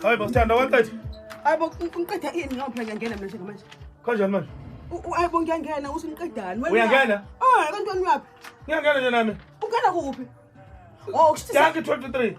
Hayi bo, sithanda, waqeda. Hayi bo, ngiqeda ini ngoba phela ngiyangena mina njengamanje. Kanjani manje? Hayi bo, ngiyangena, uthi ngiqedani? Wena Uyangena? Ah, kanti wena uyaphi? Ngiyangena nje nami. Ungena kuphi? Oh, kushuthi Dankie 23.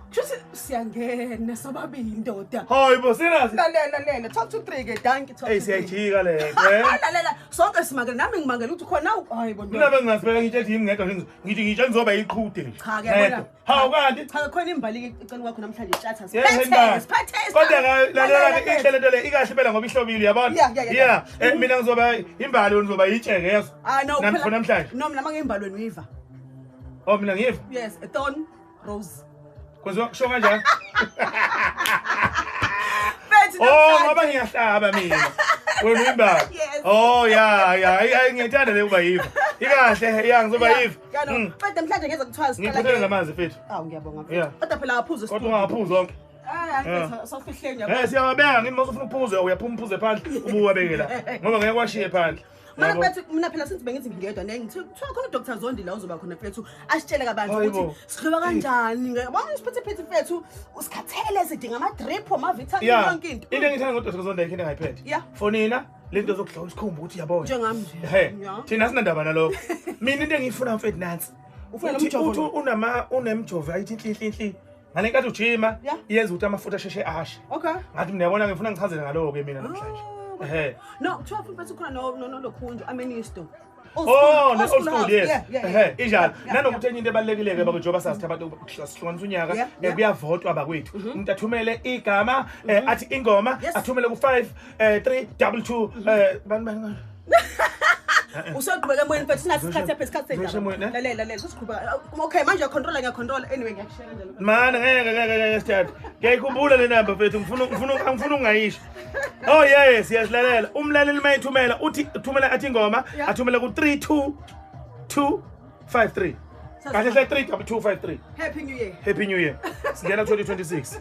Kushuthi siyangena sobabili, ndoda. Hayi bo, serious? Lalela, lalela, 12 to 3 ke, dankie, 12 Hey, to 3. siyayijika le nto, eh. Lalela, sonke simangele, nami ngimangele ukuthi khona, hayi bo, Mina ndoda. bengingazibeka ngitshe yimi ngedwa nje, ngithi ngitshe ngizoba iqhude nje. Cha ke, yabona. Ngedwa. Hawu kanti. Cha, khona imbali ecaleni kwakho namhlanje, tshatha. Yeah, Siphethe, imbali. siphethe. Kodwa ke lalela ke, inhle lento le, ikahle phela ngoba ihlobile, uyabona? Yeah. Yeah, mina ngizoba imbali, wena uzoba yitsheke, yeso. Ah no, Nami for namhlanje. No, mina mangimbalweni uyiva. Oh, mina ngiyiva. Yes, a thorn rose. Kwenziwa kusho kanjani? Bethu. Oh, ngoba ngiyahlaba mina. Wena uyimbali. Yes. Oh yeah, hayi, ngiyayithanda le kuba yiva. Ikahle, yeah, ngizoba yiva. Yeah, no. Kodwa namhlanje ngeze kuthiwa siqala. Ngiphuthele namanzi, mfethu. Awu, ngiyabonga. Yeah. Kodwa phela aphuze. Kodwa ungaphuzi onke. Hayi, Yeah. hayi, sawufihleni yabo. Siyawabeka ngithi mase ufuna ukuphuza uyaphuma uphuze phandle, ubuwabeke la. Ngoba ngeke washiye phandle. Mana Yabo. mfethu, mina phela since bengithi ngingedwa ne, ngithe kuthiwa khona uDr Zondi la uzoba khona, mfethu, asitshele kabanzi Hayi bo. ukuthi sihloba kanjani. Ngiyabona isiphethe phethe, mfethu, usikhathele, sidinga ama drip, ama vitamin, yonke into. Into engithanda ngoDr Zondi ayikho into engayiphethe. For nina lento zokudla isikhumba ukuthi uyabona. Njengami nje. He. Yeah. Thina sinandaba nalokho. Mina into engiyifuna, mfethu, nansi. Ufuna lo Uthi mjovo uthi lo? unama unemjovo ayithi inhli inhli inhli. Ngale nkathi ujima iyenza ukuthi amafutha asheshe ashe. Okay. Ngathi mina, yabona, ngifuna ngichazele ngaloko ke mina namhlanje. Oh. Ehe. No, kuthiwa futhi mfethu khona no lokhunju amenisto. Oh, ne old school, yes. Yeah. Ehe, injalo. Nanokuthi enye into ebalulekile ke bakwethu, njengoba sazi abantu sihlukanisa unyaka, kuyavotwa bakwethu. Umuntu athumele igama, athi ingoma, athumele ku 5 3 22 bani bani. Usaqhubeka emoyeni, mfethu, sinaso isikhathi apha, isikhathi Ngizosho sendaba. emoyeni, ne? Lalela, lalela, sesiqhubeka. Okay, manje uyacontrola, ngiyacontrola. Anyway, ngiyakushare kanjalo. Mana, ngeke ngeke ngeke, sithanda. Ngiyayikhumbula le number, mfethu, ngifuna ungayisho. Oh yes, yes, lalela. Umlaleli mayithumela uthi thumela athi ingoma, athumele ku 32253. Kahle hle, 32253. Happy New Year. Happy New Year. Singena 2026.